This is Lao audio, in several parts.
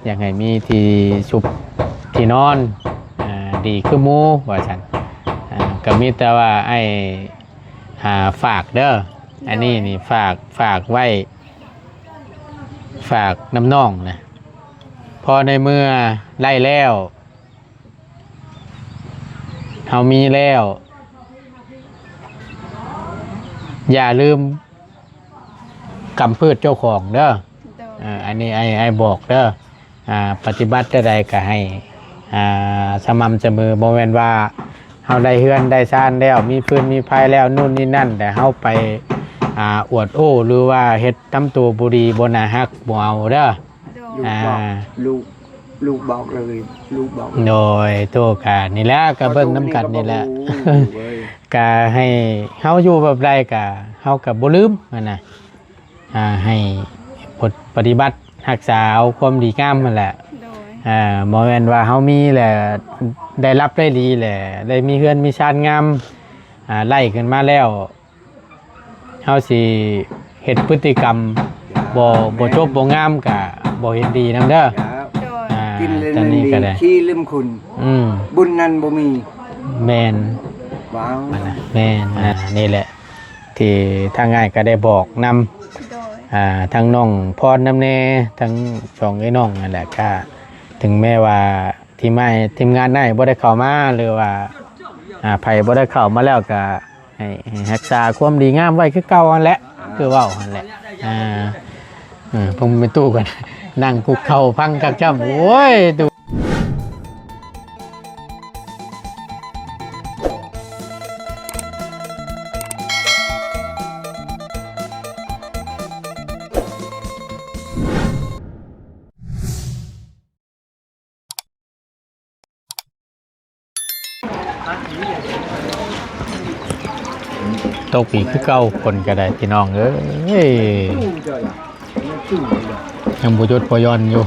ຢາກໃຫ້ມີທີ່ຊຸບທີ່ນອນ ອ່າ ດີຄືໝູ່ວ່າຊັ້ນ. ອ່າ ກໍມີແຕ່ວ່າອ້າຍ ອ່າ ຝາກເດີ ອັນນີ້ນີ້ ໂດຍ ຝາກ ຝາກໄວ້ ຝາກນຳນ້ອງນະ ພໍໃນເມື່ອໄດ້ແລ້ວ ເຮົາມີແລ້ວ ຢ່າລືມກຳພືດເຈົ້າຂອງເດີ. ໂດຍ ເອີ ອັນນີ້ອ້າຍ ອ້າຍບອກເດີ ອ່າ ປະຕິບັດແນວໃດກໍໃຫ້ ອ່າ ສະໝ່ຳສະເໝີ. ບໍ່ແມ່ນວ່າເຮົາໄດ້ເຮືອນໄດ້ຊານແລ້ວ ມີຟືນມີໄຟແລ້ວ ໂນ່ນນີ້ນັ້ນ ແຕ່ເຮົາໄປ ອ່າ ອວດໂອ້ ຫຼືວ່າເຮັດທຳຕົວບໍ່ດີ ບໍ່ໜ້າຮັກ ບໍ່ເອົາເດີ. ໂດຍ ລູກບອກ ອ່າ ລູກ ລູກບອກເລີຍ ລູກບອກເລີຍ. ໂດຍ ໂຕກະນີ້ແຫຼະ ກະເບິ່ງນຳກັນນີ້ແຫຼະ ເພາະຕົວນີ້ກໍບໍ່ຮູ້ເວີຍ ກະໃຫ້ເຮົາຢູ່ແບບໃດກະເຮົາກະບໍ່ລືມຫັ້ນນະ ອ່າ ໃຫ້ປະຕິບັດຮັກສາເອົາຄວາມດີງາມຫັ້ນແຫຼະ. ໂດຍ ອ່າ ບໍ່ແມ່ນວ່າເຮົາມີແລ້ວ ໄດ້ຮັບໄດ້ດີແລ້ວ ໄດ້ມີເຮືອນມີຊານງາມ ອ່າ ໄລ່ຂຶ້ນມາແລ້ວ ເຮົາຊິເຮັດພຶດຕິກຳບໍ່ ບໍ່ຈົບບໍ່ງາມກະບໍ່ເຫັນດີນຳເດີ. ໂດຍ ອ່າ ກິນເລີຍ ຕອນນີ້ກໍໄດ້ ຂີ້ລືມຄຸນ ອືມ ບຸນນັ້ນບໍ່ມີ ແມ່ນ ວ້າວ ແມ່ນ ອ່າ ນີ້ແຫຼະ ທີ່ທາງອ້າຍກໍໄດ້ບອກນຳ ໂດຍ ອ່າ ທັງນ້ອງພອນນຳແດ່ ທັງສອງເອື້ອຍນ້ອງນັ້ນແຫຼະ ກະເຖິງແມ້ວ່າທີມງານ ທີມງານອ້າຍບໍ່ໄດ້ເຂົ້າມາ ຫຼືວ່າ ອ່າ ໃຜບໍ່ໄດ້ເຂົ້າມາແລ້ວກະ ໃຫ້ ໃຫ້ຮັກສາຄວາມດີງາມໄວ້ຄືເກົ່າຫັ້ນແຫຼະ ອ່າ ຄືເວົ້າຫັ້ນແຫຼະ ອ່າ ເອີ ເບິ່ງແມ່ຕູ້ກັນ ນັ່ງຄຸກເຂົ່າພັງຄັກຈ້ຳ ໂອ້ຍ ຕູ້. ຕົກອີກຄືເກົ່າ ຝົນກໍໄດ້ພີ່ນ້ອງເອີຍ ຍັງບໍ່ຢຸດບໍ່ຢ່ອນຢູ່.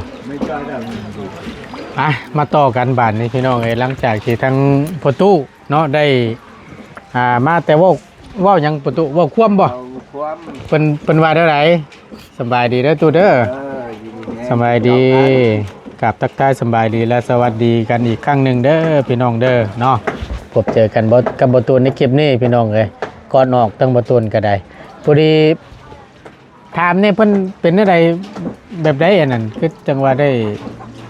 ອ່ະ ມາຕໍ່ກັນບາດນີ້ພີ່ນ້ອງເອີຍ ຫຼັງຈາກທີ່ທັງພໍ່ຕູ້ເນາະ ໄດ້ ອ່າ ມາແຕ່ເວົ້າ ເວົ້າຫຍັງປະຕູ ເວົ້າຄວາມບໍ່? ເວົ້າຄວາມ ເພິ່ນ ເພິ່ນວ່າແນວໃດ? ສະບາຍດີເດີຕູ້ເດີ. ເອີ ຢູ່ດີມີແຮງ ສະບາຍດີ ກາບທັກທາຍສະບາຍດີ ແລະ ສະຫວັດດີກັນອີກຄັ້ງໜຶ່ງເດີພີ່ນ້ອງເດີເນາະ. ພົບເຈີກັນບໍ່ ກັບບ່າວຕູນໃນຄລິບນີ້ພີ່ນ້ອງເອີຍ. ກ່ອນອອກທາງບ່າວຕູນກໍໄດ້ ພໍດີ ຖາມແດ່ ເພິ່ນເປັນແນວໃດ ແບບໃດອັນນັ້ນ ຄືຈັ່ງວ່າໄດ້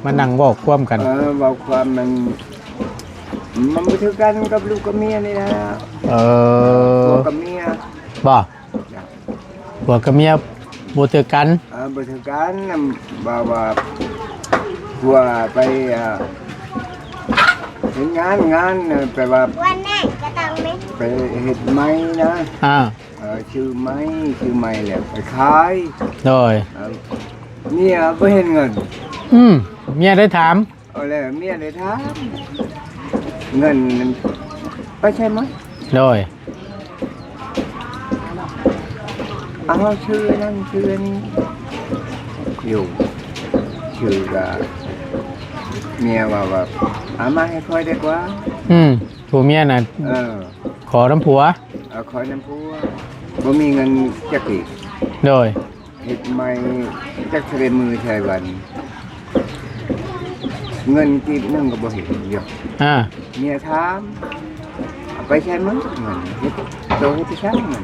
ມານັ່ງເວົ້າຄວາມກັນ? ເອີ ເວົ້າຄວາມມັນ ມັນບໍ່ຖືກກັນກັບລູກກັບເມຍນີ້ແຫຼະ. ເອີ ຜົວກັບເມຍ ບໍ່? ຜົວກັບເມຍບໍ່ຖືກກັນ? ເອີ ບໍ່ຖືກກັນ ແບບວ່າຜົວໄປ ເອີ ເຮັດງານ ງານ ແປວ່າ ໄປເຮັດໄມ້ນະ. ອ່າ ເອີ ຊື້ໄມ້ ຊື້ໄມ້ແລ້ວໄປຂາຍ. ໂດຍ ເອີ ເມຍບໍ່ເຫັນເງິນ. ອືມ ເມຍໄດ້ຖາມ? ເອົາແລ້ວ ເມຍໄດ້ຖາມ ເງິນໄປໃສໝົດ? ໂດຍ ເອົາ ຊື້ອັນນັ້ນ ຊື້ອັນນີ້ ຢູ່ ຊື້ ກໍເມຍວ່າ ວ່າ ເອົາມາໃຫ້ຂ້ອຍດີກວ່າ. ອືມ ຜົວເມຍນະ ເອີ ຂໍນຳຜົວ ເອົາ ຂໍນຳຜົວ ບໍ່ມີເງິນຈັກກີບ. ໂດຍ ເຮັດໃໝ່ຈັກເທົ່າໃດມື້ເທົ່າໃດວັນ ເງິນກີບໜຶ່ງກໍບໍ່ເຫັນຢູ່. ອ່າ ເມຍຖາມ ເອົາໄປໃສໝົດເງິນ? ເຮັດ ໂຕເຮັດໄປໃສເງິນ?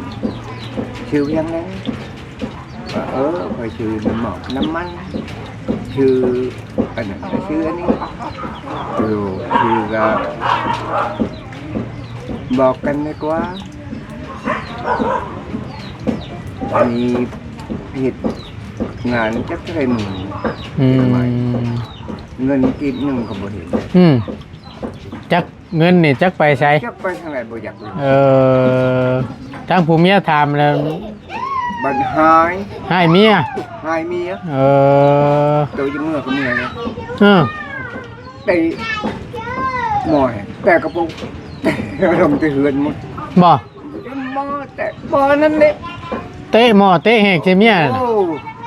ຊື້ຫຍັງແດ່? ວ່າ ເອີ ຂ້ອຍຊື້ນ້ຳໝອກນ້ຳມັນ ຊື້ອັນນັ້ນ ຊື້ອັນນີ້ ເອີ ຊື້ກໍບອກກັນດີກວ່າ ອັນນີ້ເຮັດງານຈັກເທົ່າໃດມື້. ອືມ ເງິນກີບໜຶ່ງກໍບໍ່ເຫັນ. ອືມ ຈັກ ເງິນນີ້ຈັກໄປໃສ? ຈັກໄປທາງໃດບໍ່ຈັກເລີຍ. ເອີ ທາງຜູ້ເມຍຖາມແລ້ວ ບັດຫາຍ ຫາຍເມຍ ຫາຍເມຍ. ເອີ ໂຕຈະເມືອກໍເມືອເລີຍ. ເອີ ເຕະໝໍ້ ແຕະກະໂປງ ເຕະລົງແຕ່ເຮືອນໝົດ. ບໍ່? ໝໍ້ແຕະ ບໍ່ນັ້ນເດ້ ເຕະໝໍ້ເຕະແຮກໃສ່ເມຍ. ໂອ້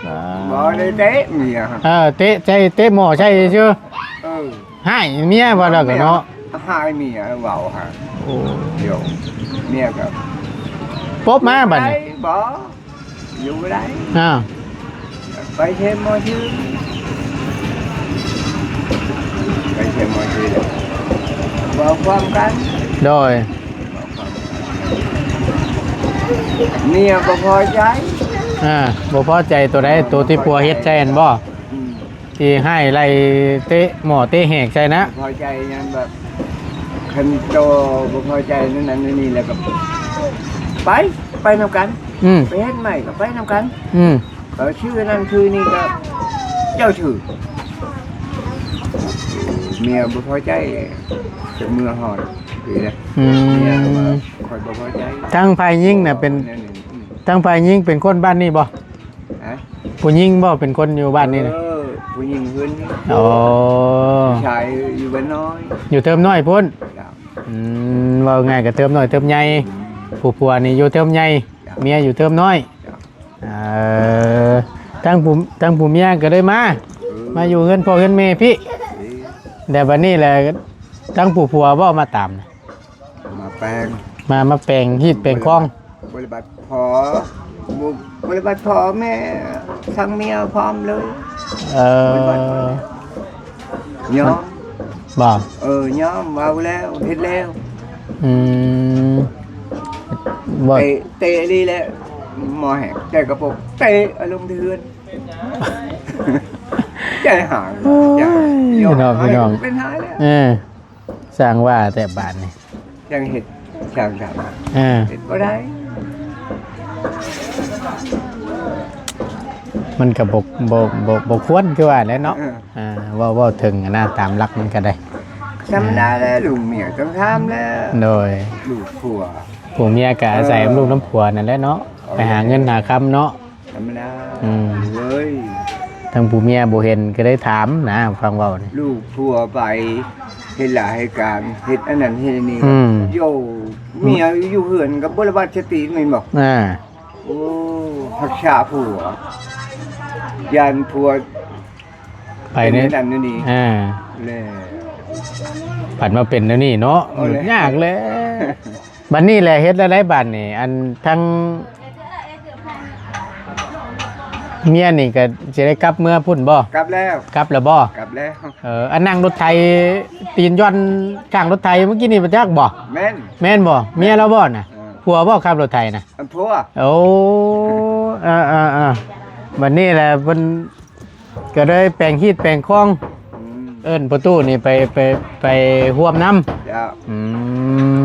ອ່າ ບໍ່ໄດ້ເຕະເມຍ. ເອີ ເຕະໃສ່ ເຕະໝໍ້ໃສ່ຊື່. ເອີ ຫາຍເມຍວ່າແລ້ວກໍເນາະ ຫາຍເມຍເວົ້າຫາ. ໂອ້ ດຽວເມຍກໍປົບມາບັດນີ້. ບໍ່ ຢູ່ບໍ່ໄດ້. ອ້າວ ໄປເຮັດໝໍ້ຊື່ ຄວາມກັນ ໂດຍ ເມຍບໍ່ພໍໃຈ ອ່າ ບໍ່ພໍໃຈໂຕໃດ? ໂຕທີ່ຜົວເຮັດໃສ່ຫັ້ນບໍ່? ອືມ ທີ່ໃຫ້ໄລ່ເຕະໝໍ້ເຕະແຫກໃສ່ນະ ບໍ່ພໍໃຈຫຍັງ ແບບຄັນໂຕບໍ່ພໍໃຈນັ້ນນັ້ນນີ້ ແລ້ວກໍໄປ ໄປນຳກັນ ອືມ ໄປເຮັດໃໝ່ກໍໄປນຳກັນ ອືມ ເອີ ຊື່ນັ້ນຊື່ນີ້ກໍເຈົ້າຊື່ ເມຍບໍ່ພໍໃຈ ຈະເມືອຮອດ ຄືເດ້ ອືມ ເມຍກໍວ່າຂ້ອຍບໍ່ພໍໃຈ ທາງຝ່າຍຍິງນະເປັນ ແນວນີ້ ອືມ ທາງຝ່າຍຍິງເປັນຄົນບ້ານນີ້ບໍ່? ຮະ? ຜູ້ຍິງບໍ່ເປັນຄົນຢູ່ບ້ານນີ້ນະ? ເອີ ຜູ້ຍິງເພິ່ນ ອໍ ຜູ້ຊາຍຢູ່ບ້ານນ້ອຍ ຢູ່ເທີມນ້ອຍພຸ້ນ ເຈົ້າ ອືມ ເວົ້າງ່າຍກໍເທີມນ້ອຍເທີມໃຫຍ່ ອືມ ຜູ້ຜົວນີ້ຢູ່ເທີມໃຫຍ່ ເຈົ້າ ເມຍຢູ່ເທີມນ້ອຍ ເຈົ້າ ເອີ ທາງຜູ້ ທາງຜູ້ເມຍກໍເລີຍມາ ເອີ ມາຢູ່ເຮືອນພໍ່ເຮືອນແມ່ພີ້ ເອີ ແລ້ວບັດນີ້ແຫຼະ ທາງຜູ້ຜົວບໍ່ມາຕາມ ມາແປງ ມາ ມາແປງຮີດແປງຄອງ ບໍລິບັດພໍ່ ບໍ ບໍລິບັດພໍ່ແມ່ ທັງເມຍພ້ອມເລີຍ ເອີ ຍອມ ບໍ່ ເອີ ຍອມ ເວົ້າແລ້ວ ເຮັດແລ້ວ ອືມ ບໍ່ ເຕະ ເຕະອີ່ຫຼີແຫຼະ ໝໍແຫກ ແຕ່ກະປົກ ເຕະເອົາລົງທີ່ເຮືອນ ໃຈຫາຍ ໂອ້ຍ ໃຈຫາຍ ເນາະ ຍອມ ພີ່ນ້ອງ ເປັນຫາຍແລ້ວ ເອີ ຊ່າງວ່າແຕ່ບາດນີ້ ຊ່າງເຮັດຊ່າງທຳ ເອີ ເຮັດບໍ່ໄດ້ ມັນກໍບໍ່ ບໍ່ ບໍ່ ບໍ່ຄວນຄືວ່າແຫຼະເນາະ ເອີ ອ່າ ເວົ້າ ເວົ້າເຖິງຫັ້ນນະ ຕາມຫຼັກມັນກໍໄດ້ ທຳມະດາແຫຼະ ເອີ ລູກເມຍຕ້ອງຖາມແຫຼະ ໂດຍ ລູກຜົວ ຜົວເມຍກໍອາໄສ ເອີ ນຳລູກນຳຜົວນັ້ນແຫຼະເນາະ ເອີ ໄປຫາເງິນຫາຄຳເນາະ ທຳມະດາ ອືມ ເວີຍ ທາງຜູ້ເມຍບໍ່ເຫັນກໍໄດ້ຖາມນະ ຟັງເວົ້ານີ້ ລູກຜົວໄປເຮັດລາເຮັດການ ເຮັດອັນນັ້ນເຮັດອັນນີ້ ອືມ ໂຍ ເມຍຢູ່ເຮືອນກໍບໍ່ລະບັດສະຕິແມ່ນບໍ່? ອ່າ ໂອ້ ຮັກສາຜົວ ຢ້ານຜົວ ໄປເນາະ ເປັນແນວນັ້ນແນວນີ້ ອ່າ ແລ້ວ ພັດມາເປັນແນວນີ້ເນາະ ເອົາແຫຼະ ຍາກແຫຼະ ບັດນີ້ແຫຼະ ເຮັດແນວໃດບັດນີ້? ອັນທັງເມຍນີ້ກໍຊິໄດ້ກັບເມືອພຸ້ນບໍ່? ກັບແລ້ວ ກັບແລ້ວບໍ່? ກັບແລ້ວ ເອີ ອັນນັ່ງລົດໄຖ ຕີນຢ່ອນຂ້າງລົດໄຖເມື່ອກີ້ນີ້ ບໍ່ຈັກບໍ່? ແມ່ນ ແມ່ນບໍ່? ເມຍລາວບໍ່ນະ? ເອີ ຜົວບໍ່ຂັບລົດໄຖນະ? ອັນຜົວ ໂອ້ ເອີໆໆ ບັດນີ້ແຫຼະເພິ່ນ ກໍເລີຍແປງຮີດແປງຄອງ ອືມ ເອີ້ນພໍ່ຕູ້ນີ້ໄປ ໄປ ໄປຮ່ວມນຳ ເຈົ້າ ອືມ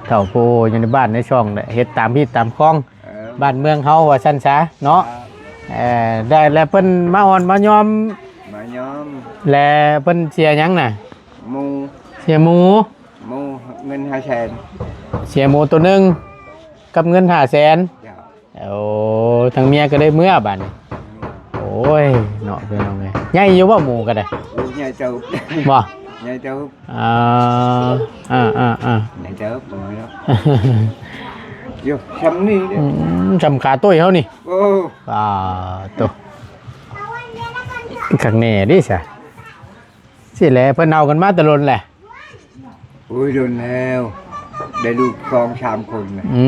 ເຖົ້າຜູ້ຢູ່ໃນບ້ານໃນຊ່ອງແຫຼະ ເຮັດຕາມຮີດຕາມຄອງ ເອີ ບ້ານເມືອງເຮົາວ່າຊັ້ນຊະເນາະ ເຈົ້າ ເອີ ໄດ້ ແລ້ວເພິ່ນມາອ່ອນມາຍອມ ມາຍອມ ແລ້ວເພິ່ນເສຍຫຍັງນະ? ໝູ ເສຍໝູ ໝູ ເງິນຫ້າແສນ ເສຍໝູໂຕໜຶ່ງ ກັບເງິນຫ້າແສນ ເຈົ້າ ໂອ້ ທາງເມຍກໍໄດ້ເມືອບາດນີ້ ໂອ້ຍ ເນາະ ພີ່ນ້ອງເອີຍ ໃຫຍ່ຢູ່ບໍ່ໝູກໍໄດ້? ໂອ້ ໃຫຍ່ເຕີບ ບໍ່? ໃຫຍ່ເຕີບ ອ່າ ອ່າໆໆ ໃຫຍ່ເຕີບ ເບິ່ງເນາະ ຢູ່ຊ່ຳນີ້ເດ້ ອືມ ຊ່ຳຂາຕຸ້ຍເຮົານີ້ ໂອ້ ອ່າ ໂຕ ຄັກແນ່ເດ້ຊະ ຊີ້ແຫຼະ ເພິ່ນເອົາກັນມາແຕ່ດົນແຫຼະ ໂອ້ຍ ດົນແລ້ວ ໄດ້ລູກສອງສາມຄົນແລ້ວ ອື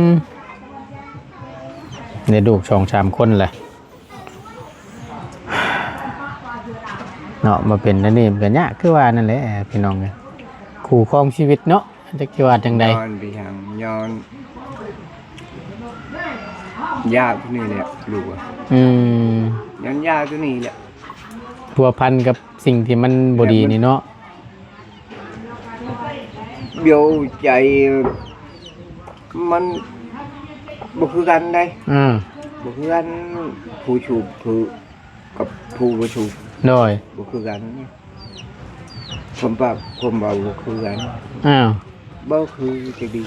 ມ ໄດ້ລູກສອງສາມຄົນແລ້ວເນາະ ມາເປັນອັນນີ້ມັນກໍຍາກ ຄືວ່ານັ້ນແຫຼະ ພີ່ນ້ອງເອີຍ ຄູ່ຄອງຊີວິດເນາະ ຈັກຊິວ່າຈັ່ງໃດ ຍ້ອນໄປຫຍັງ ຍ້ອນຢາໂຕນີ້ແຫຼະ ລູກ ອືມ ຍ້ອນຢາໂຕນີ້ແຫຼະ ພົວພັນກັບສິ່ງທີ່ມັນບໍ່ດີນີ້ເນາະ ດຽວໃຈມັນບໍ່ຄືກັນໃດ໋ ອືມ ບໍ່ຄືກັນ ຜູ້ສູບຄືກັບຜູ້ບໍ່ສູບ ໂດຍ ບໍ່ຄືກັນ ຄວາມປາກຄວາມເວົ້າບໍ່ຄືກັນ ອ້າວ ບໍ່ຄືຈະດີ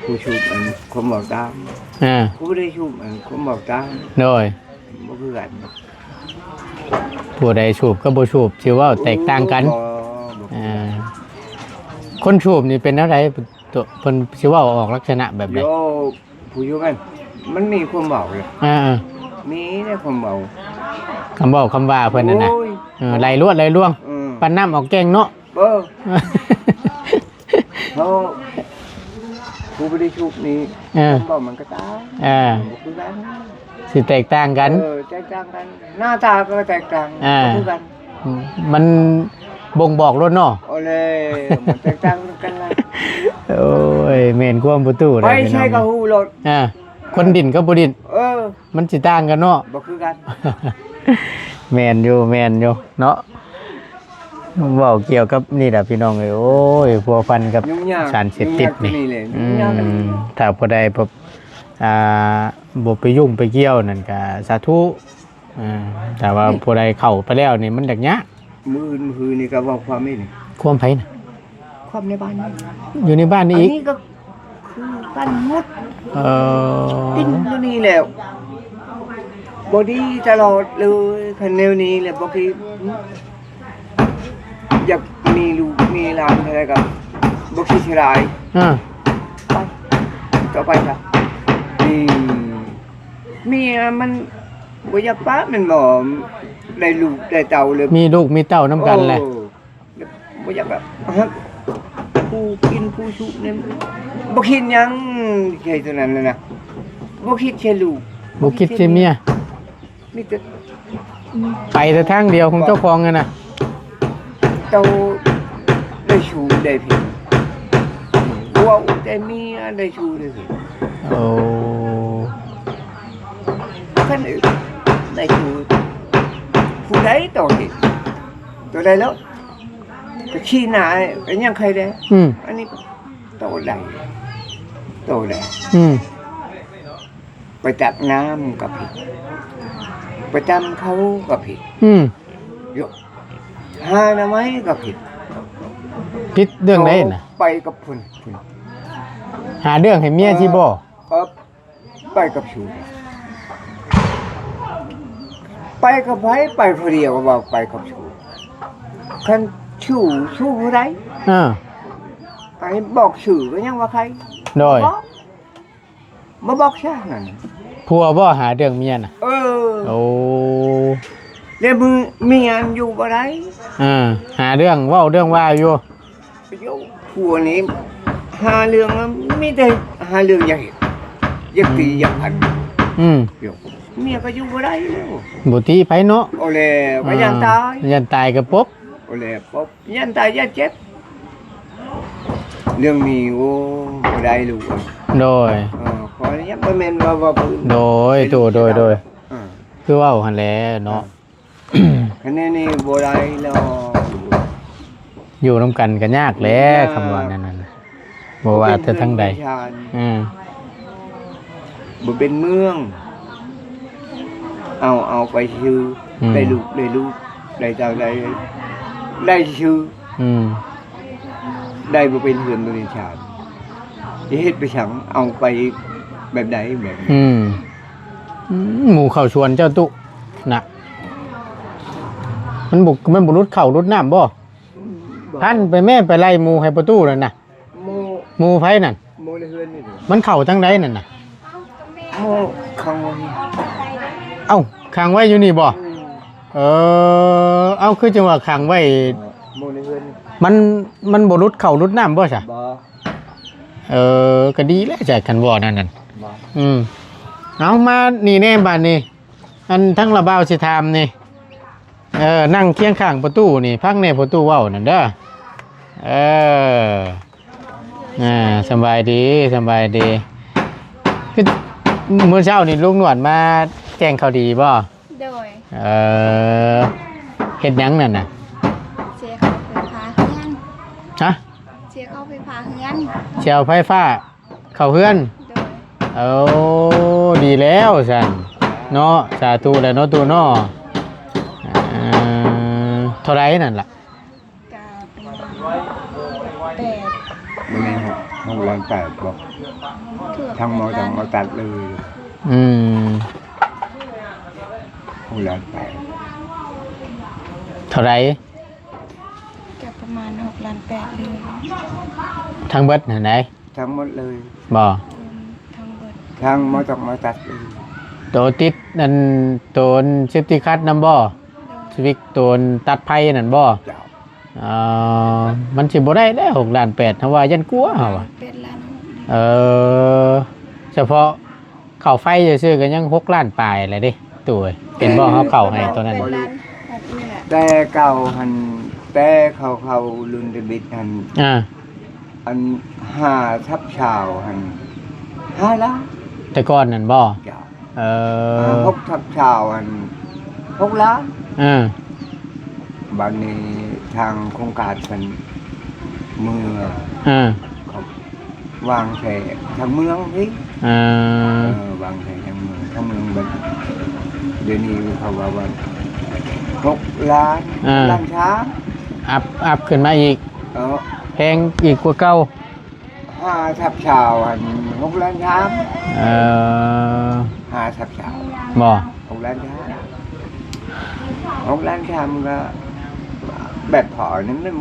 ຜູ້ສູບອັນຄວາມເວົ້າຕ່າງ ອ່າ ຜູ້ບໍ່ໄດ້ສູບອັນຄວາມເວົ້າຕ່າງ ໂດຍ ບໍ່ຄືກັນ ຜູ້ໃດສູບກັບບໍ່ສູບ ຊິເວົ້າແຕກຕ່າງກັນ ບໍ່ ບໍ່ຄືກັນ ອ່າ ຄົນສູບນີ້ເປັນແນວໃດ? ໂຕ ເພິ່ນຊິເວົ້າອອກລັກສະນະແບບໃດ? ໂຍ ຜູ້ຢູ່ຫັ້ນ ມັນມີຄວາມເວົ້າເດ້ ອ່າ ມີແນວຄວາມເວົ້າ ຄຳເວົ້າຄຳວ່າເພິ່ນຫັ້ນນະ ໂອ້ຍ ເອີ ໄຫຼລວດໄຫຼລວງ ເອີ ປັນນ້ຳອອກແກ້ງເນາະ ເອີ ເຮົາ ຜູ້ບໍ່ໄດ້ສູບນີ້ ເອີ ຄວາມເວົ້າມັນກໍຕ່າງ ອ່າ ບໍ່ຄືກັນ ຊິແຕກຕ່າງກັນ ເອີ ແຕກຕ່າງກັນ ໜ້າຕາກໍແຕກຕ່າງ ອ່າ ບໍ່ຄືກັນ ມັນບົ່ງບອກໂລດເນາະ ເອີ ແລ້ວມັນແຕກຕ່າງກັນລະ. ໂອ້ຍ ແມ່ນຄວາມປະຕູ ໃຜໃສ່ກໍຮູ້ໂລດ. ອ່າ ຄົນດິນກັບບໍ່ດິນ ເອີ ມັນຊິຕ່າງກັນເນາະ ບໍ່ຄືກັນ. ແມ່ນຢູ່ ແມ່ນຢູ່ເນາະ. ເວົ້າກ່ຽວກັບນີ້ລະພີ່ນ້ອງເອີຍ ໂອ້ຍ ພົວພັນກັບສານເສບຕິດນີ້ ອືມ ຖ້າຜູ້ໃດແບບ ອ່າ ບໍ່ໄປຫຍຸ້ງໄປກ່ຽວນັ້ນກະສາທຸ. ອ່າ ແຕ່ວ່າຜູ້ໃດເຂົ້າໄປແລ້ວນີ້ມັນຢາກຍາກ. ມື້ອື່ນ ມື້ຮືນີ້ກໍເວົ້າຄວາມນີ້ ຄວາມໃຜນະ? ຄວາມໃນບ້ານນີ້ ຢູ່ໃນບ້ານນີ້ອີກ ອັນນີ້ກໍຄືກັນໝົດ. ເອີ ກິນຢູ່ນີ້ແລ້ວ ບໍ່ດີຕະຫຼອດເລີຍ. ຄັນແນວນີ້ແຫຼະ ບໍ່ຄິດ ຢາກມີລູກມີຫຼານເທົ່າໃດກໍບໍ່ຄິດເສຍດາຍ. ອ່າ ໄປ ຕໍ່ໄປຊະ. ອືມ ເມຍມັນບໍ່ຢາກປະແມ່ນບໍ່? ໄດ້ລູກໄດ້ເຕົ້າແລ້ວ ມີລູກມີເຕົ້ານຳກັນແຫຼະ. ໂອ້ ບໍ່ຢາກແບບຮັກຜູ້ກິນຜູ້ຊຸບນີ້ ບໍ່ຄິດຫຍັງໃສ່ຕົວນັ້ນນະ ບໍ່ຄິດໃສ່ລູກ ບໍ່ຄິດໃສ່ເມຍ ມີແຕ່ ໄປແຕ່ທາງດຽວຂອງເຈົ້າຂອງຫັ້ນນະ. ເຈົ້າໄດ້ຊູ້ໄດ້ຜິດ ເວົ້າແຕ່ເມຍໄດ້ຊູ້ໄດ້ຜິດ. ໂອ້ ຄັນໄດ້ຊູ້ ຜູ້ໃດຕ້ອງເຮັດ ຕົວໃດແລ້ວ ກໍຂີ້ໜ້າ ກໍຍັງໃຄແດ່. ອືມ ອັນນີ້ໂຕໄດ້ ໂຕໄດ້. ອືມ ໄປຕັກນ້ຳກໍຜິດ ໄປຕຳເຂົ້າກໍຜິດ. ອືມ ໂຍ ຫາໜໍ່ໄມ້ກໍຜິດ. ຜິດເລື່ອງໃດນະ? ໄປກັບເພິ່ນ ຫາເລື່ອງໃຫ້ເມຍຊິບໍ່? ເອີ ໄປກັບຊູ້ ໄປກັບໃຜ? ໄປຜູ້ດຽວ ເວົ້າໄປກັບຊູ້ ຄັນຊູ້ ຊູ້ຜູ້ໃດ? ອ່າ ໄປບອກຊື່ກໍຍັງວ່າໃຄ. ໂດຍ ບໍ່ບອກ ບໍ່ບອກຊະນັ້ນ. ຜົວບໍ່ຫາເລື່ອງເມຍນະ? ເອີ ໂອ້ ແລ້ວມື້ເມຍຢູ່ບໍ່ໄດ້. ອ່າ ຫາເລື່ອງເວົ້າເລື່ອງວ່າຢູ່. ໂຍ ຜົວນີ້ຫາເລື່ອງ ມີແຕ່ຫາເລື່ອງຢາກເຮັດ ຢາກຕີ ອືມ ຢາກຟັນ. ອືມ ໂຍ ເມຍກໍຢູ່ບໍ່ໄດ້ແລ້ວ ບໍ່ຕີໃຜເນາະ. ໂອແລ້ວ ອ່າ ກໍຢ້ານຕາຍ ຢ້ານຕາຍກໍປົບ ໂອແລ້ວ ປົບ ຢ້ານຕາຍຢ້ານເຈັບ. ເລື່ອງນີ້ ໂອ້ ບໍ່ໄດ້ລູກເອີຍ. ໂດຍ ເອີ ຂໍອະນຸຍາດ ບໍ່ແມ່ນວ່າ ວ່າຜູ້ອື່ນ. ໂດຍ ໂດຍ ໂດຍ ອ່າ ຄືເວົ້າຫັ້ນແຫຼະເນາະ. ອ່າ ຄະແນນນີ້ບໍ່ໄດ້ແລ້ວ ຢູ່ນຳກັນກໍຍາກແຫຼະ. ຍາກ ຄຳວ່ານັ້ນນະ ບໍ່ວ່າແຕ່ທາງໃດ ບໍ່ເປັນເຮືອນເປັນຊານ ອືມ ບໍ່ເປັນເມືອງ ເອົາ ເອົາໄປຊື່ ອືມ ໄດ້ລູກ ໄດ້ລູກ ໄດ້ເຕົ້າ ໄດ້ ໄດ້ຊື່ ອືມ ໄດ້ບໍ່ເປັນເຮືອນບໍ່ເປັນຊານ ຈະເຮັດໄປສັງ ເອົາໄປແບບໃດແບບນີ້. ອືມ ອືມ ໝູ່ເຂົ້າສວນເຈົ້າຕຸນະ ມັນບໍ່ ມັນບໍ່ຫຼຸດເຂົ້າຫຼຸດນ້ຳບໍ່? ບໍ່ ພັນໄປແມ້ ໄປໄລ່ໝູ່ໃຫ້ປະຕູນັ້ນນະ. ໝູ່ ໝູ່ໃຜນັ້ນ? ໝູ່ໃນເຮືອນນີ້ ມັນເຂົ້າທາງໃດນັ້ນນະ? ໝູ່ຂັງໄວ້. ເອົ້າ ຂັງໄວ້ຢູ່ນີ້ບໍ່? ອືມ ເອີ ເອົ້າ ຄືຈັ່ງວ່າຂັງໄວ້? ເອີ ໝູ່ໃນເຮືອນ ມັນ ມັນບໍ່ຫຼຸດເຂົ້າຫຼຸດນ້ຳບໍ່ຊະ? ບໍ່. ເອີ ກໍດີແລ້ວຈ້ະ ຄັນວ່ານັ້ນນັ້ນ. ບໍ່. ອືມ ເອົາ ມານີ້ແດ່ບາດນີ້ ອັນທາງລະບ່າວຊິຖາມນີ້ ເອີ ນັ່ງຄຽງຂ້າງປະຕູນີ້ ຟັງແດ່ປະຕູເວົ້ານັ້ນເດີ. ເອີ ອ່າ ສະບາຍດີ ສະບາຍດີ. ຄືມື້ເຊົ້ານີ້ລຸງໜວດມາແກງເຂົ້າດີບໍ່? ໂດຍ. ເອີ ເຮັດຫຍັງນັ້ນນະ? ເສຍເຂົ້າໄຟຟ້າເຮືອນ. ຮະ? ເສຍເຂົ້າໄຟຟ້າເຮືອນ. ເສຍເຂົ້າໄຟຟ້າ ເຂົ້າເຮືອນ. ໂດຍ. ໂອ້ ດີແລ້ວຊັ້ນເນາະ ສາທຸແຫຼະເນາະ ຕູ້ເນາະ. ເອີ ເທົ່າໃດນັ້ນລະ? ກະປະມານແປດ ບໍ່ແມ່ນ ຫົກ ຫົກລ້ານແປດບໍ່? ທັງໝໍ ທັງໝໍຕັດເລີຍ. ອືມ ຫົກລ້ານແປດ. ເທົ່າໃດ? ກະປະມານຫົກລ້ານແປດເລີຍ. ທັງເບິດຫັ້ນໃດ? ທັງໝົດເລີຍ. ບໍ່? ອືມ ທັງເບິດ ທັງໝໍ ທັງໝໍຕັດເລີຍ. ໂຕຕິດອັນ ໂຕອັນເຊບຕີຄັດນຳບໍ່? ໂດຍ. ສະວິກໂຕອັນຕັດໄຟນັ້ນບໍ່? ເຈົ້າ. ເອີ ມັນຊິບໍ່ໄດ້ແລ້ວ ຫົກລ້ານແປດ ເຮົາວ່າຢ້ານກົວເຮົາວ່າ. ແປດລ້ານຫົກ. ເອີ ສະເພາະເຂົ້າໄຟຊື່ໆ ກໍຍັງຫົກລ້ານປາຍແຫຼະເດ້ ຕູ້ເອີຍ. ເປັນບໍ່ ເຮົາເຂົ້າໃຫ້ໂຕນັ້ນ? ແປດລ້ານຫົກນີ້ແຫຼະ. ແຕ່ເກົ່າຫັ້ນ ແຕ່ເຂົາເຂົ້າລຸ້ນທຳອິດຫັ້ນ ອ່າ ອັນຫ້າທັບຊາວຫັ້ນຫ້າລ້ານ ແຕ່ກ່ອນນັ້ນບໍ່? ເຈົ້າ ເອີ ອ່າ ຫົກທັບຊາວຫັ້ນຫົກລ້ານ ອ່າ ບາດນີ້ທາງໂຄງການເພິ່ນເມືອ ອ່າ ເຂົາ ວາງແຜນທາງເມືອງພີ້ ອ່າ ເອີ ວາງແຜນທາງເມືອງ ທາງເມືອງບັດ ດຽວນີ້ເຂົາວ່າ ວ່າຫົກລ້ານ ອ່າ ລ້ານຊາມ ອັບ ອັບຂຶ້ນມາອີກ ເອີ ແພງອີກກວ່າເກົ່າ ຫ້າທັບຊາວຫັ້ນຫົກລ້ານຊາມ ເອີ ຫ້າທັບຊາວ ບໍ່? ຫົກລ້ານຊາມ ຫົກລ້ານຊາມກໍແບບພໍນັ້ນມັນ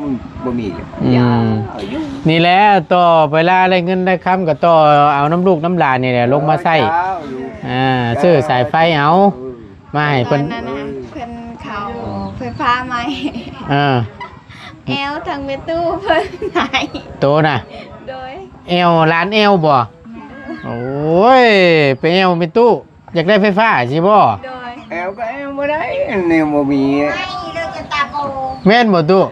ບໍ່ມີ ອືມ ນີ້ແຫຼະ ຕໍ່ເວລາໄດ້ເງິນໄດ້ຄຳກໍຕໍ່ເອົານຳລູກນຳຫຼານນີ້ແຫຼະລົງມາໃຊ້ ເອີ ເຈົ້າ ອ່າ ເຈົ້າ ຊື້ສາຍໄຟເອົາ ເອີ ມາໃຫ້ເພິ່ນ ຕອນນັ້ນນະ ເອີ ເພິ່ນເຂົ້າໄຟຟ້າໃໝ່ ເອີ ແອວທາງແມ່ຕູ້ເພິ່ນໃຫ້ ໂຕນະ ໂດຍ ແອວ ຫຼານແອວບໍ່? ໂອ້ຍ ໄປແອວແມ່ຕູ້ ຢາກໄດ້ໄຟຟ້າຊິບໍ່? ໂດຍ ແອວກໍແອວບໍ່ໄດ້ ແນວບໍ່ມີ ແມ່ນບໍ່ຕູ້?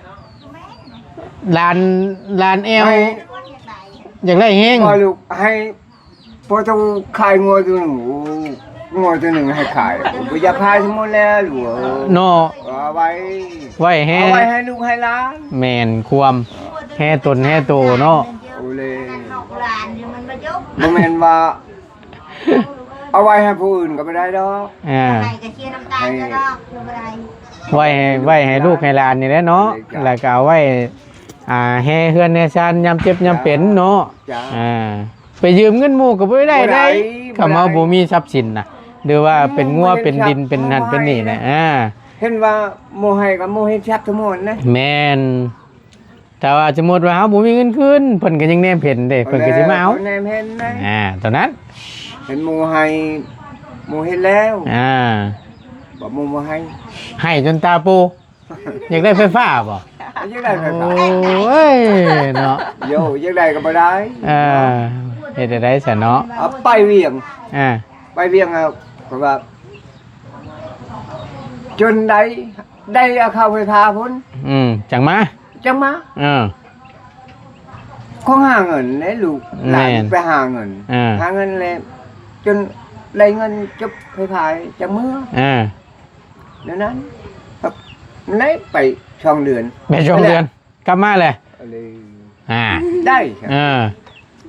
ຫຼານ ຫຼານແອວ ຢາກໄດ້ແຮງ ວ່າລູກໃຫ້ພໍ່ຕູ້ຂາຍງົວໂຕໜຶ່ງ ໂອ້ ງົວໂຕໜຶ່ງໃຫ້ຂາຍ ບໍ່ຢາກຂາຍທັງໝົດແລ້ວລູກເອີຍ ເນາະ ເອົາໄວ້ ໄວ້ໃຫ້ ເອົາໄວ້ໃຫ້ລູກໃຫ້ຫຼານ ແມ່ນຄວາມ ແຮ່ຕົນແຮ່ໂຕເນາະ ໂອເລ ບໍ່ແມ່ນວ່າ ເອົາໄວ້ໃຫ້ຜູ້ອື່ນກໍບໍ່ໄດ້ດອກ ອ່າ ໃຫ້ກໍເສຍນ້ຳຕາ ໃຫ້ ກໍດອກ ບໍ່ໄດ້ ໄວ້ໃຫ້ ໄວ້ໃຫ້ລູກໃຫ້ຫຼານນີ້ແຫຼະເນາະ ເອີ ຈ້ະ ແລ້ວກໍເອົາໄວ້ ອ່າ ແຮ່ເຮືອນແຮ່ຊານຍາມເຈັບຍາມເປັນເນາະ ຈ້ະ ອ່າ ໄປຢືມເງິນໝູ່ກໍບໍ່ໄດ້ ບໍ່ໄດ້ ໄດ້ ບໍ່ໄດ້ ຄຳເຮົາບໍ່ມີຊັບສິນນະ ຫຼືວ່າເປັນງົວ ອືມ ເປັນດິນ ເປັນນັ້ນເປັນນີ້ນະ ອ່າ ເຫັນວ່າໝູ່ໃຫ້ກໍໝູ່ເຮັດຊັບທັງໝົດນະ ແມ່ນ ຖ້າວ່າສົມມຸດວ່າເຮົາບໍ່ມີເງິນຄືນ ເພິ່ນກໍຍັງແນມເຫັນເດ້ ເພິ່ນກໍຊິມາເອົາ ເພິ່ນແນມເຫັນນະ ອ່າ ຕອນນັ້ນ ເຫັນໝູ່ໃຫ້ ໝູ່ເຮັດແລ້ວ ອ່າ ບໍ່ ໝູ່ບໍ່ໃຫ້ ໃຫ້ຈົນຕາໂປ ຢາກໄດ້ໄຟຟ້າບໍ່? ຢາກໄດ້ໄຟຟ້າ ໂອ້ຍເນາະ ໂຢ ຢາກໄດ້ກໍບໍ່ໄດ້ ເອີ ເຮັດຈັ່ງໃດຊັ້ນເນາະ ເອົາໄປວຽງ ອ່າ ໄປວຽງ ເອົາ ເພາະວ່າ ຈົນໄດ້ ໄດ້ເອົາເຂົ້າໄຟຟ້າພຸ້ນ ອືມ ຈັ່ງມາ ຈັ່ງມາ ເອີ ຂອງຫາເງິນແຫຼະລູກ ແມ່ນ ຫຼານໄປຫາເງິນ ເອີ ຫາເງິນແລ້ວ ຈົນໄດ້ເງິນຈົບໄຟຟ້າຈັ່ງເມືອ ເອີ ແນວນັ້ນ ໄດ້ໄປສອງເດືອນ ໄປສອງເດືອນ ແລ້ວ ກັບມາແຫຼະ ເອີ ອ່າ ໄດ້ ເອີ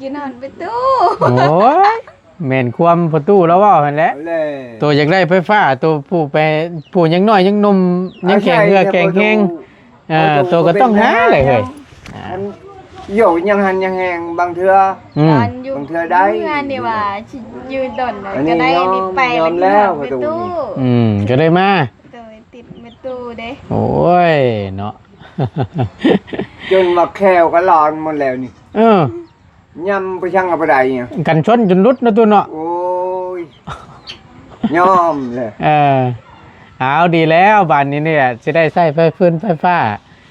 ກິນຮອດປະຕູ ໂອ້ຍ ແມ່ນຄວາມປະຕູລາວເວົ້າຫັ້ນແຫຼະ ແລ້ວ ໂຕຢາກໄດ້ໄຟຟ້າ ໂຕຜູ້ໄປ ຜູ້ຍັງນ້ອຍຍັງໜຸ່ມ ຍັງແຂງເຫື່ອແຂງແຮງ ເອີ ໂຕກໍຕ້ອງຫາແຫຼະເຮີ້ຍ ມັນໂຍກຍັງຫັນຍັງແຮງ ບາງເທື່ອ ອືມ ຕອນຢູ່ ບາງເທື່ອໄດ້ ເຮືອນນີ້ວ່າຊິຢູ່ດົນ ອັນນີ້ ກໍໄດ້ ຍອມ ນີ້ໄປ ຍອມແລ້ວ ປະຕູ ປະຕູ ອືມ ກໍໄດ້ມາ ໂດຍ ຕິດແມ່ຕູ້ເດ້ ໂອ້ຍເນາະ ຈົນວ່າແຂ້ວກໍຫຼອນໝົດແລ້ວນີ້ ເອີ ຍຳໄປຊ່າງກໍບໍ່ໄດ້ຫຍັງ ກັນຊົນຈົນຫຼຸດເນາະຕູ້ເນາະ ໂອ້ຍ ຍອມແຫຼະ ເອີ ເອົາ ດີແລ້ວ ບາດນີ້ນີ້ແຫຼະ ຊິໄດ້ໃຊ້ໄຟຟືນໄຟຟ້າ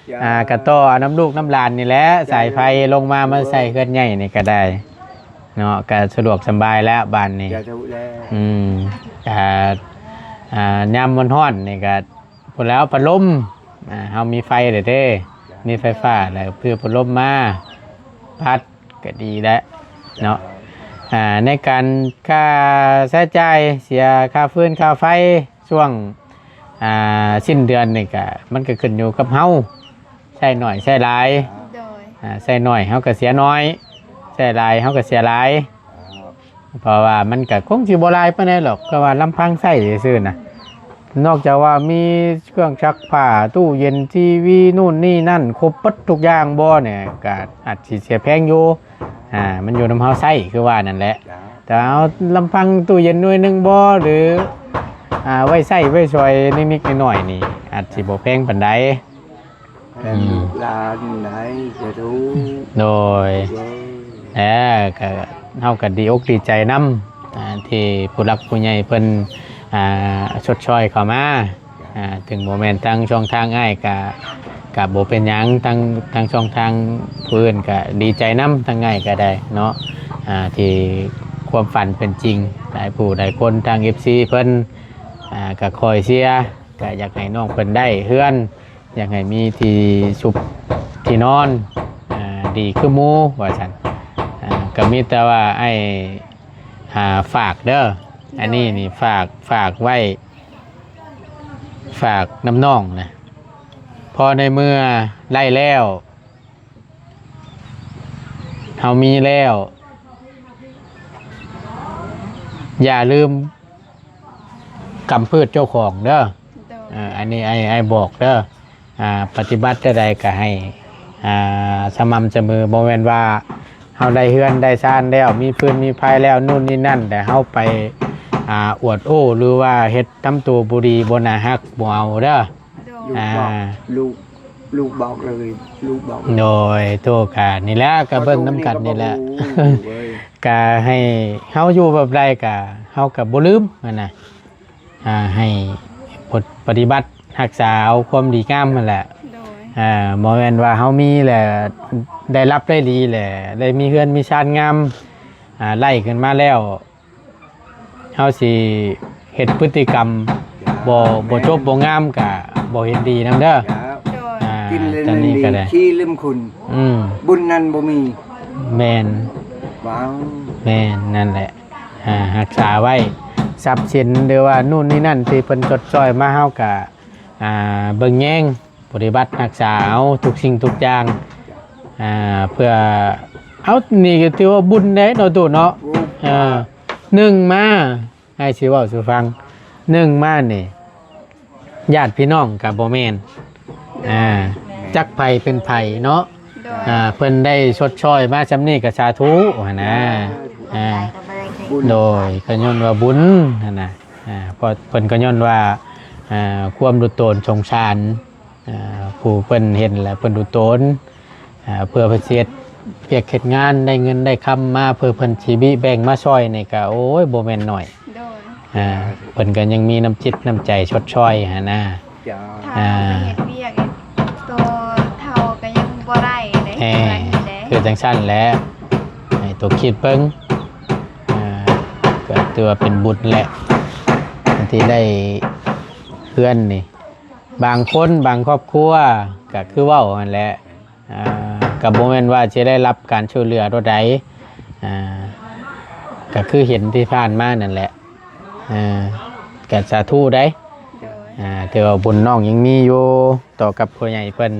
ເຈົ້າ ອ່າ ກະຕໍ່ເອົານຳລູກນຳຫຼານນີ້ແຫຼະ ເຈົ້າ ສາຍໄຟລົງມາ ເຈົ້າ ມາໃສ່ເຮືອນໃຫຍ່ນີ້ກໍໄດ້ເນາະ ກະສະດວກສະບາຍແລ້ວບາດນີ້ ສາທຸແລ້ວ ອືມ ກະ ອ່າ ຍາມມັນຮ້ອນນີ້ກະ ພຸ້ນແລ້ວ ພັດລົມ ອ່າ ເຮົາມີໄຟແລ້ວເດ້ ມີໄຟຟ້າແລ້ວ ເພື່ອພັດລົມມາ ພັດກໍດີແຫຼະເນາະ ອ່າ ໃນການຄ່າໃຊ້ຈ່າຍ ເສຍຄ່າຟືນຄ່າໄຟ ຊ່ວງ ອ່າ ສິ້ນເດືອນນີ້ກະ ມັນກໍຂຶ້ນຢູ່ກັບເຮົາ ໃຊ້ໜ້ອຍໃຊ້ຫຼາຍ ໂດຍ ອ່າ ໃຊ້ໜ້ອຍເຮົາກໍເສຍໜ້ອຍ ໃຊ້ຫຼາຍເຮົາກໍເສຍຫຼາຍ ເພາະວ່າມັນກໍຄົງຊິບໍ່ຫຼາຍປານໃດດອກ ກໍວ່າລຳພັງໃຊ້ຊື່ໆນະ ນອກຈາກວ່າມີເຄື່ອງຊັກຜ້າ ຕູ້ເຢັນ ທີວີ ນູ້ນນີ້ນັ້ນ ຄົບເບິດທຸກຢ່າງບໍ່ນີ້ ກໍອາດຊິເສຍແພງຢູ່ ອ່າ ມັນຢູ່ນຳເຮົາໃຊ້ຄືວ່ານັ້ນແຫຼະ ເຈົ້າ ແຕ່ເອົາລຳພັງຕູ້ເຢັນໜ່ວຍໜຶ່ງບໍ່ ຫຼື ອ່າ ໄວ້ໃຊ້ໄວ້ສອຍນິດໆໜ້ອຍໆນີ້ ອາດຊິບໍ່ແພງປານໃດ ແມ່ນ ອືມ ລູກຫຼານໃດຈະຮູ້ ໂດຍ ເອີ ແລ້ວກໍເຮົາກໍດີອົກດີໃຈນຳ ອ່າ ທີ່ຜູ້ຫຼັກຜູ້ໃຫຍ່ເພິ່ນ ອ່າ ຊົດຊ່ອຍເຂົ້າມາ ອ່າ ເຖິງບໍ່ແມ່ນທາງຊ່ອງທາງອ້າຍກະ ກະບໍ່ເປັນຫຍັງ ທາງ ທາງຊ່ອງທາງຜູ້ອື່ນກະດີໃຈນຳ ທາງອ້າຍກະໄດ້ເນາະ ອ່າ ທີ່ຄວາມຝັນເປັນຈິງ ຫຼາຍຜູ້ຫຼາຍຄົນ ທາງເອັຟຊີເພິ່ນ ອ່າ ກະຄອຍເຊຍ ກະຢາກໃຫ້ນ້ອງເພິ່ນໄດ້ເຮືອນ ຢາກໃຫ້ມີທີ່ຊຸບທີ່ນອນ ອ່າ ດີຄືໝູ່ວ່າຊັ້ນ. ອ່າ ກໍມີແຕ່ວ່າອ້າຍ ອ່າ ຝາກເດີ ໂດຍ ອັນນີ້ນີ້ ຝາກ ຝາກໄວ້ ຝາກນຳນ້ອງນະ ພໍໃນເມື່ອໄດ້ແລ້ວ ເຮົາມີແລ້ວ ຢ່າລືມກຳພືດເຈົ້າຂອງເດີ. ໂດຍ ເອີ ອັນນີ້ອ້າຍ ອ້າຍບອກເດີ ອ່າ ປະຕິບັດແນວໃດກໍໃຫ້ ອ່າ ສະໝ່ຳສະເໝີ. ບໍ່ແມ່ນວ່າເຮົາໄດ້ເຮືອນໄດ້ຊານແລ້ວ ມີຟືນມີໄຟແລ້ວ ໂນ່ນນີ້ນັ້ນ ແຕ່ເຮົາໄປ ອ່າ ອວດໂອ້ ຫຼືວ່າເຮັດທຳຕົວບໍ່ດີ ບໍ່ໜ້າຮັກ ບໍ່ເອົາເດີ. ໂດຍ ລູກບອກ ອ່າ ລູກ ລູກບອກເລີຍ ລູກບອກ ໂດຍ ໂຕກະນີ້ແຫຼະ ກະເບິ່ງນຳກັນນີ້ແຫຼະ ກະໃຫ້ເຮົາຢູ່ແບບໃດກະເຮົາກະບໍ່ລືມຫັ້ນນະ ອ່າ ໃຫ້ ປະຕິບັດຮັກສາເອົາຄວາມດີງາມຫັ້ນແຫຼະ. ໂດຍ ອ່າ ບໍ່ແມ່ນວ່າເຮົາມີແລ້ວ ໄດ້ຮັບໄດ້ດີແລ້ວ ໄດ້ມີເຮືອນມີຊານງາມ ອ່າ ໄລ່ຂຶ້ນມາແລ້ວ ເຮົາຊິເຮັດພຶດຕິກຳບໍ່ ບໍ່ຈົບບໍ່ງາມກະບໍ່ເຫັນດີນຳເດີ. ໂດຍ ອ່າ ກິນເລີຍ ຕອນນີ້ກໍໄດ້ ຂີ້ລືມຄຸນ ອືມ ບຸນນັ້ນບໍ່ມີ ແມ່ນ ວ້າວ ແມ່ນ ນັ້ນແຫຼະ ອ່າ ຮັກສາໄວ້ ຊັບສິນ ຫຼືວ່ານູ້ນນີ້ນັ້ນທີ່ເພິ່ນຊົດຊ່ອຍມາ ເຮົາກະ ອ່າ ເບິ່ງແຍງ ປະຕິບັດຮັກສາເອົາທຸກສິ່ງທຸກຢ່າງ ອ່າ ເພື່ອ ເອົາ ນີ້ກໍຖືວ່າບຸນເດ້ເນາະ ຕູ້ເນາະ. ໂອ້ ເອີ ໜຶ່ງມາ ອ້າຍຊິເວົ້າສູ່ຟັງ ໜຶ່ງມານີ້ ຍາດພີ່ນ້ອງກໍບໍ່ແມ່ນ ໂດຍ ອ່າ ແມ່ນ ຈັກໃຜເປັນໃຜເນາະ. ໂດຍ ອ່າ ເພິ່ນໄດ້ຊົດຊ່ອຍມາຊ່ຳນີ້ກໍສາທຸຫັ້ນນະ. ອ່າ ອ່າ ບຸນ ໂດຍ ກໍຍ້ອນວ່າບຸນຫັ້ນນະ. ອ່າ ເພິ່ນກໍຍ້ອນວ່າ ອ່າ ຄວາມດຸໂຕນສົງສານ ອ່າ ຜູ້ເພິ່ນເຫັນແລ້ວເພິ່ນດຸໂຕນ ອ່າ ເພື່ອເພິ່ນຊິເຮັດວຽກເຮັດງານ ໄດ້ເງິນໄດ້ຄຳມາ ເພື່ອເພິ່ນຊິບິແບ່ງມາຊ່ອຍນີ້ກໍ ໂອ້ຍ ບໍ່ແມ່ນໜ້ອຍ. ໂດຍ ອ່າ ເພິ່ນກໍຍັງມີນ້ຳຈິດນ້ຳໃຈຊົດຊ່ອຍຫັ້ນນະ. ເຈົ້າ ອ່າ ເຖົ້າກໍເຮັດວຽກ ໂຕເຖົ້າກໍຍັງບໍ່ໄດ້ເດ້ ເອີ ຄືຈັ່ງຊັ້ນແຫຼະ ໃຫ້ໂຕຄິດເບິ່ງ. ອ່າ ກໍຖືວ່າເປັນບຸນແຫຼະ ທີ່ໄດ້ເຮືອນນີ້ ບາງຄົນບາງຄອບຄົວກໍຄືເວົ້າຫັ້ນແຫຼະ ອ່າ ກໍບໍ່ແມ່ນວ່າຊິໄດ້ຮັບການຊ່ວຍເຫຼືອໂດຍໃດ ອ່າ ກໍຄືເຫັນທີ່ຜ່ານມານັ້ນແຫຼະ ອ່າ ກໍສາທຸໄດ໋. ໂດຍ ອ່າ ຖືວ່າບຸນນ້ອງຍັງມີຢູ່ຕໍ່ກັບຜູ້ໃຫຍ່ເພິ່ນ.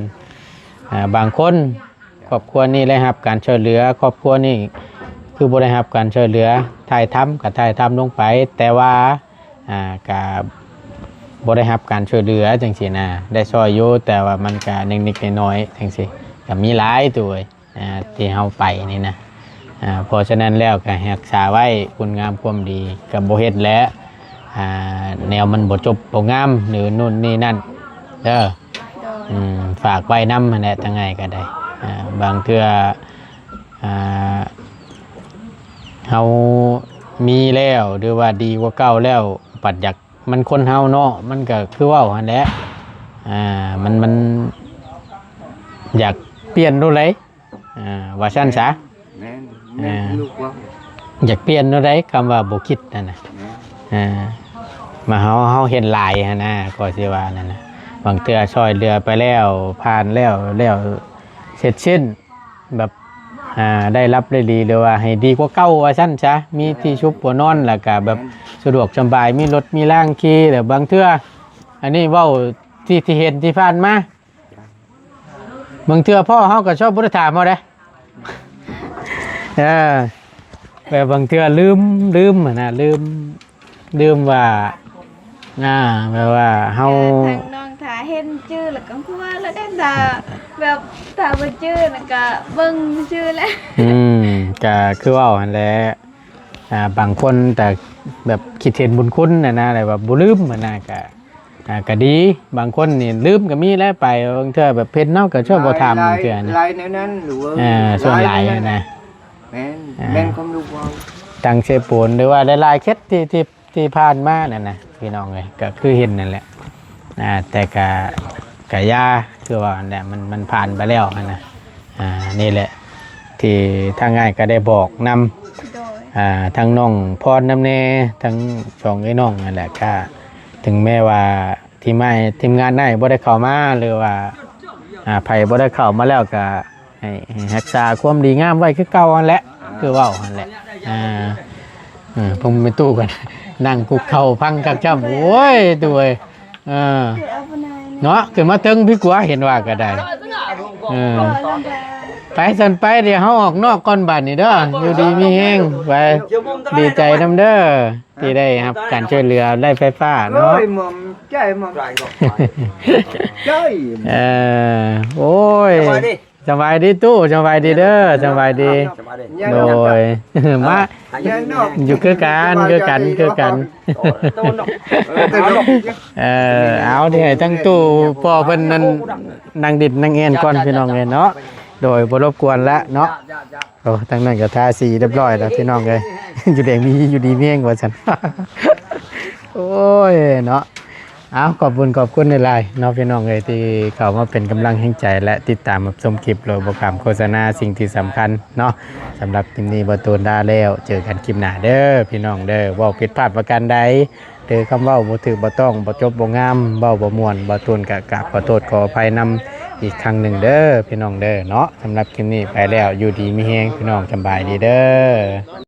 ອ່າ ບາງຄົນ ຄອບຄົວນີ້ໄດ້ຮັບການຊ່ວຍເຫຼືອ ຄອບຄົວນີ້ຄືບໍ່ໄດ້ຮັບການຊ່ວຍເຫຼືອ ຖ່າຍທຳກໍຖ່າຍທຳລົງໄປ ແຕ່ວ່າ ອ່າ ກະບໍ່ໄດ້ຮັບການຊ່ວຍເຫຼືອຈັ່ງຊີ້ນະ ໄດ້ຊ່ອຍຢູ່ ແຕ່ວ່າມັນກະເລັກໆນ້ອຍໆຈັ່ງຊີ້ ກະມີຫຼາຍໂຕເອີຍ ອ່າ ທີ່ເຮົາໄປນີ້ນະ. ອ່າ ເພາະສະນັ້ນແລ້ວກະຮັກສາໄວ້ ຄຸນງາມຄວາມດີ ກະບໍ່ເຮັດແຫຼະ ອ່າ ແນວມັນບໍ່ຈົບບໍ່ງາມ ຫຼື ໂນ່ນນີ້ນັ້ນເດີ. ໂດຍ ອືມ ຝາກໄວ້ນຳຫັ້ນແຫຼະ ທາງອ້າຍກໍໄດ້. ອ່າ ບາງເທື່ອ ອ່າ ເຮົາມີແລ້ວ ຫຼືວ່າດີກວ່າເກົ່າແລ້ວ ບັດຢາກ ມັນຄົນເຮົາເນາະ ມັນກໍຄືເວົ້າຫັ້ນແຫຼະ ອ່າ ມັນ ມັນຢາກປ່ຽນໂລດເລີຍ ອ່າ ວ່າຊັ້ນຊະ. ແມ່ນ ແມ່ນ ອ່າ ລູກເວົ້າ ຢາກປ່ຽນໂລດເລີຍ ຄຳວ່າບໍ່ຄິດນັ້ນນະ. ແມ່ນ ອ່າ ມາເຮົາ ເຮົາເຫັນຫຼາຍຫັ້ນນະ ກໍຊິວ່ານັ້ນນະ ບາງເທື່ອຊ່ອຍເຫຼືອໄປແລ້ວ ຜ່ານແລ້ວ ແລ້ວເສັດສິ້ນ ແບບ ອ່າ ໄດ້ຮັບໄດ້ດີ ຫຼືວ່າໃຫ້ດີກວ່າເກົ່າວ່າຊັ້ນຊະ ມີທີ່ຊຸບຫົວນອນ ແລ້ວກະແບບ ແມ່ນ ສະດວກສະບາຍ ມີລົດມີລາງຂີ່. ແລ້ວບາງເທື່ອ ອັນນີ້ເວົ້າທີ່ ທີ່ເຫັນທີ່ຜ່ານມາ ບາງເທື່ອພໍ່ເຮົາກໍຊອບບໍ່ໄດ້ຖາມເຮົາເດ້. ເອີ ແບບບາງເທື່ອລືມ ລືມຫັ້ນນະ ລືມ ລືມວ່າ ອ່າ ແບບວ່າເຮົາ ທາງນ້ອງຖ້າເຫັນຈື່ແລ້ວກໍຫົວແລ້ວເດ້ ຖ້າແບບ ຖ້າບໍ່ຈື່ແລ້ວກໍເບິ່ງຊື່ແຫຼະ. ອືມ ກໍຄືເວົ້າຫັ້ນແຫຼະ ອ່າ ບາງຄົນແຕ່ແບບຄິດເຫັນບຸນຄຸນຫັ້ນນະ ແລ້ວແບບບໍ່ລືມຫັ້ນນະ ກໍ ອ່າ ກໍດີ. ບາງຄົນນີ້ລືມກໍມີແຫຼະ ໄປບາງເທື່ອແບບເຫັນເຮົາກໍຊອບບໍ່ຖາມ ຫຼາຍ ບາງເທື່ອນະ ຫຼາຍແນວນັ້ນ ຫຼືວ່າ ອ່າ ສ່ວນຫຼາຍຫັ້ນນະ. ແມ່ນ ອ່າ ແມ່ນຄວາມລູກເວົ້າ ທາງເຊໂປນ ຫຼືວ່າຫຼາຍໆເຂດທີ່ ທີ່ ທີ່ຜ່ານມານັ້ນນະ ພີ່ນ້ອງເອີຍ ກໍຄືເຫັນນັ້ນແຫຼະ. ອ່າ ແຕ່ກະ ກະຢ່າ ຄືວ່ານັ້ນແຫຼະ ມັນ ມັນຜ່ານໄປແລ້ວຫັ້ນນະ. ອ່າ ນີ້ແຫຼະ ທີ່ທາງອ້າຍກໍໄດ້ບອກນຳ ໂດຍ ອ່າ ທັງນ້ອງພອນນຳແດ່ ທັງສອງເອື້ອຍນ້ອງນັ້ນແຫຼະ ກະເຖິງແມ້ວ່າ ທີ່ມາ ທີມງານໃນບໍ່ໄດ້ເຂົ້າມາ ຫຼືວ່າ ອ່າ ໃຜບໍ່ໄດ້ເຂົ້າມາແລ້ວກະໃຫ້ ໃຫ້ຮັກສາຄວາມດີງາມໄວ້ຄືເກົ່າຫັ້ນແຫຼະ ຄືເວົ້າຫັ້ນແຫຼະ ອ່າ ເອີ ເພິ່ນແມ່ຕູ້ກັນ ນັ່ງຄຸກເຂົ່າພັງຄັກຈ້ຳ ໂອ້ຍ ໂດຍ ເອີ ເນາະ ຂຶ້ນມາເທິງພີ້ກວ່າ ເຫັນວ່າກໍໄດ້ ເອີ ໄປຊັ້ນໄປ ດຽວເຮົາອອກນອກກ່ອນບາດນີ້ເດີ ຢູ່ດີມີແຮງ ໄປ ດີໃຈນຳເດີ ທີ່ໄດ້ຮັບການຊ່ວຍເຫຼືອ ໄດ້ໄຟຟ້າເນາະ ໂອ້ຍ ໝ່ອມໃຈ ໝ່ອມໃຈ ເອີ ໂອ້ຍ ສະບາຍດີຕູ້ ສະບາຍດີເດີ ສະບາຍດີ ສະບາຍດີ ໂດຍ ມາ ຢູ່ຄືກັນ ຄືກັນ ຄືກັນ ເອີ ເອົາ ທີ່ໃຫ້ທັງຕູ້ພໍ່ເພິ່ນນັ້ນ ນັ່ງດິດນັ່ງແອ່ນກ່ອນ ພີ່ນ້ອງເອີຍເນາະ ໂດຍບໍ່ລົບກວນລະເນາະ ໂອ້ ທາງນັ້ນກໍທາສີຮຽບຮ້ອຍແລ້ວ ພີ່ນ້ອງເອີຍ ຢູ່ແດງມີ ຢູ່ດີມີແຮງວ່າຊັ້ນ ໂອ້ຍ ເນາະ ເອົາ ຂອບບຸນຂອບຄຸນຫຼາຍໆເນາະ ພີ່ນ້ອງເອີຍ ທີ່ເຂົ້າມາເປັນກຳລັງແຮງໃຈ ແລະ ຕິດຕາມຮັບຊົມຄລິບໂດຍບໍ່ຂ້າມໂຄສະນາ ສິ່ງທີ່ສຳຄັນເນາະ ສຳລັບຄລິບນີ້ ບໍ່ໂຕນລາແລ້ວ ເຈີກັນຄລິບໜ້າເດີ ພີ່ນ້ອງເດີ ເວົ້າຜິດພາດປະການໃດ ຫຼືຄຳເວົ້າບໍ່ຖືກບໍ່ຕ້ອງ ບໍ່ຈົບບໍ່ງາມ ເວົ້າບໍ່ມ່ວນ ບໍ່ໂຕນກະກາບຂໍໂທດຂໍອະໄພນຳອີກຄັ້ງໜຶ່ງເດີ ພີ່ນ້ອງເດີເນາະ ສຳລັບຄລິບນີ້ໄປແລ້ວ ຢູ່ດີມີແຮງ ພີ່ນ້ອງ ສະບາຍດີເດີ.